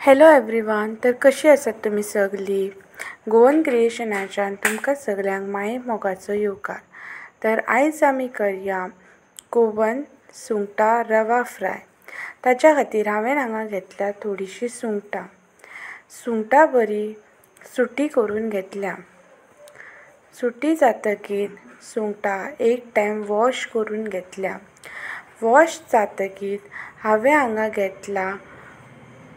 Hello everyone, तर कशी आसात तुमी सगळीं? गोवन क्रिएशनाच्यान तुमकां सगळ्यांक माये मोगाचो येवकार. तर आयज आमी करया गोवन सुंगटां रवा फ्राय. ताच्या खातीर हांवें हांगा घेतल्या थोडीशीं सुंगटां. सुंगटां बरी सुटी करून घेतल्या. सुटी जातकीर सुंगटां एक टायम वॉश करून घेतल्या. वॉश जातकीर हांवें हांगा घेतला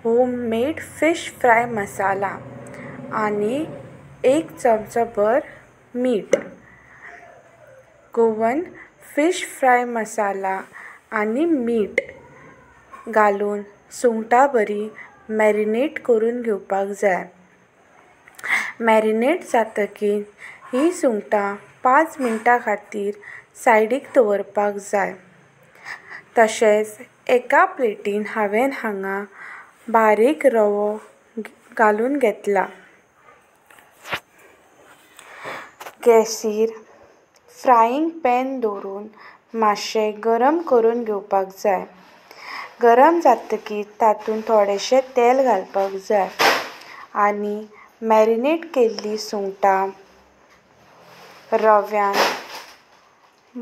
home made fish fry masala आनी एक चमचो भर मीठ. गोवन फीश फ्राय मसाला आनी मीठ घालून सुंगटां बरी मॅरिनेट करून घेवपाक जाय. मॅरिनेट जातकीर ही सुंगटां 5 मिनटां खातीर सायडीक दवरपाक जाय. तशेंच एका प्लेटीन हांवें हांगा बारीक रवो घालून घेतला. गॅसीर फ्रायींग पॅन दवरून मातशें गरम करून घेवपाक जाय. गरम जातकीर तातूंत थोडेशें तेल घालपाक जाय आनी मॅरिनेट केल्ली सुंगटां रव्यान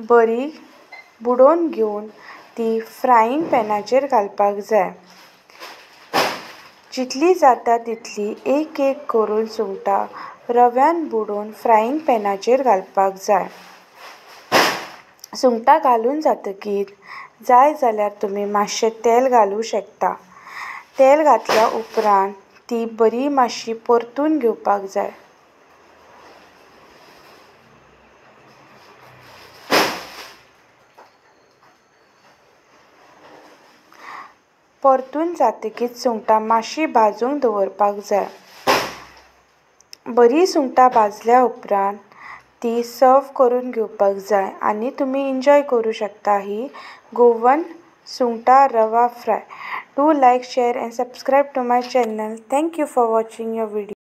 बरी बुडोवन घेवन ती फ्रायींग पॅनाचेर घालपाक जाय. जितली जाता तितली एक एक करून सुंगटां रव्यान बुडोवन फ्रायींग पॅनाचेर घालपाक जाय. सुंगटां घालून जातकीर जाय जाल्यार तुमी मातशें तेल घालूं शकता. तेल घातल्या उपरांत ती बरी मातशी परतून घेवपाक जाय. परतून जातकीच सुंगटां मातशी भाजूंक दवरपाक जाय. बरी सुंगटां भाजल्या उपरांत ती सर्व करून घेवपाक जाय आनी तुमी एन्जॉय करूं शकता ही गोवन सुंगटां rava fry. Do like, share and subscribe to my channel. Thank you for watching your video.